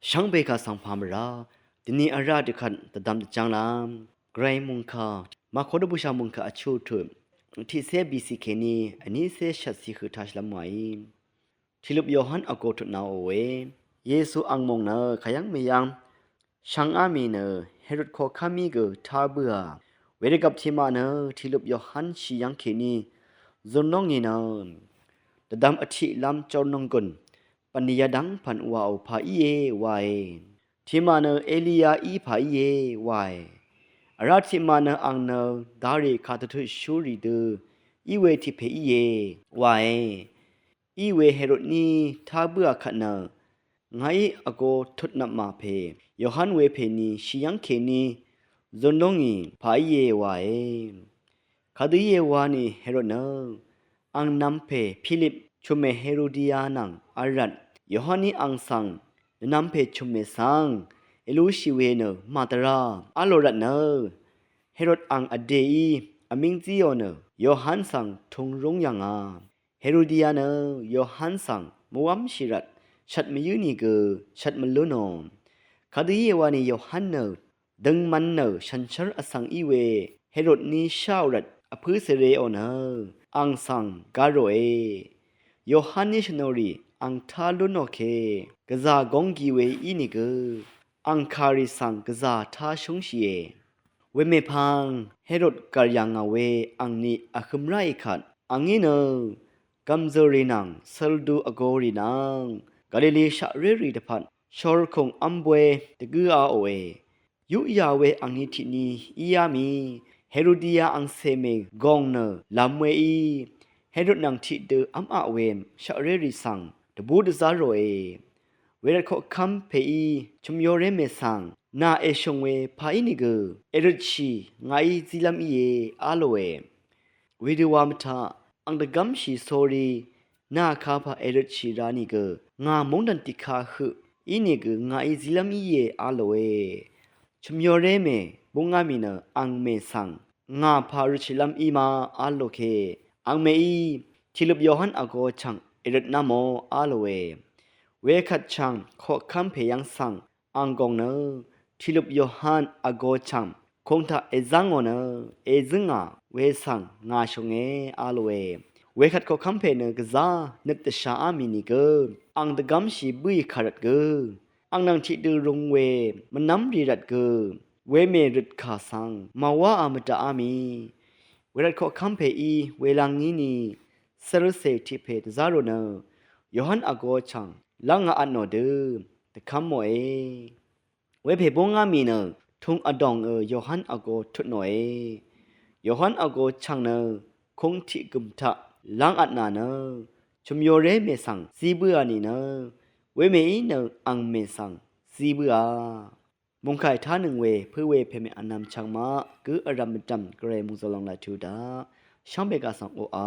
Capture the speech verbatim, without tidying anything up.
Shvngbe kà svng pà mvrá dvni vrá dvkvt dvdvm dvjv́ng lv́m Gvray mòngkà Màko dvbùshà mòngkà vchuq tut tiqcé bìcì kèní vnícé shvtcì høq taq shvlv́m wàí. Tìløp Yohan vgō tutnāò we. Yesu ang mòng nø kàyv́ng mèyv́ng shvngá mì nø Herod koqkv́mí gø tá bǿà. Wedvgvp tiqmaq nø tìløp Yohan shì yv́ng kèní zun lóngì nø dvdvm vtiqlv́m jórnònggùn bv̀nlì yadv́ng pv̀n wàò pà íe wae. Tiqmaq nø Eliya í pà íe wae. Vrá tiqmaq nø ang nø darì kàdvtutshúrì dø í we tiq pè íe wae. Í we Herod ní tá bǿà kvt nø ngàí vgō tutnvpmà pè Yohan we pèní shì yv́ng kèní zun lóngì pà íe wae. Kadø íe wa nì Herod nø ang nvmpè Pilip chumè Herodiya nvng vrvt Yohan ní ang svng nvnvmpè chumè svng èlushì we nø màdvrá v́l lò rvt nø Herod ang vdèí vmíng zíò nø Yohan svng tūng rúng yv̀ngà. Herodiya nø Yohan svng mvwv́mshì rvt shvt mvyǿ nìgø shvt mvlúnò. Kadø íe wa nì Yohan nø døngman nø shànshér vsvng í we Herod ní sháò rvt vpǿ cèrēò nø ang svng gá ròe. Yohan ní shvnòrì ang tá lúnò ke gvzà góng gi we ínìgø ang kàrì svng gvzà tá shúngshìe. Wemèpvng Herod gv̀r yà ngà we angni vhø̄m ráì kvt angí nø gv̀mzø̀rì nvng søldu vgōrì nvng Galili shaqrérì dvpvt shorkùng v́m bwe dvgǿaòe. Yuqyà we angni tiqni íá mì Herodiya angcè mè gòng nø lv̄m weí Herod nvng tiqdø v́m aq we shaqrérì svng dvbú dvzá ròe. Wervt koqkv́m pèí chø̀myoré mè svng nà èshùng we pà ínìgø èrøtshì ngàí zílv́m íe á lòe. Wedø wa mvtaq ang dvgv́mshì sórí nà kapà èrøtshì ra nìgø ngà móngdàn tiqka høq ínìgø ngàí zílv́m íe á lòe. Chø̀myoré mè búngá mì nø ang mè svng ngà pà røtshìlv́m í ma á lò ke. Ang mèí tìløp Yohan vgō chv̀ng èrøtnv́mò á lòe. Wekvt chv̀ng koqkv́m pè yv́ng svng ang gòng nø tìløp Yohan vgō chv̀ng kūng taq èzv́ngò nø èzǿngà we svng ngà shùnge á lòe. Wekvt koqkv́m pè nø gvzá nøt dvshàá mì nìgø ang dvgv́mshì bǿì kà rvt gø ang nvng tiqdø rūng we mvnv́mrì rvt gø wemè røtkà svng màwáā mvdaqá mì. Wervt koqkv́m pèí welvng ngí ni svrcè tiq pè dvzá rò nø Yohan vgō chv̀ng lv́ngā vtnò dø dvkv́mòe. Wepè búngá mì nø tūng vdòngø Yohan vgō tutnòe. Yohan vgō chv̀ng nø kūng tiq gø̀m taq lv́ng vtnà nø chø̀myoré mè svng zí bǿà nìnø wemèí nø ang mè svng zí bǿà. Mòngkàì tánøng we pǿ we pèmè vnvm chvngmaq gǿ vrv̀m mvdv̀m Gvray mòngzø̀l lòng laq tuq daq shvngbe kà svng oqà.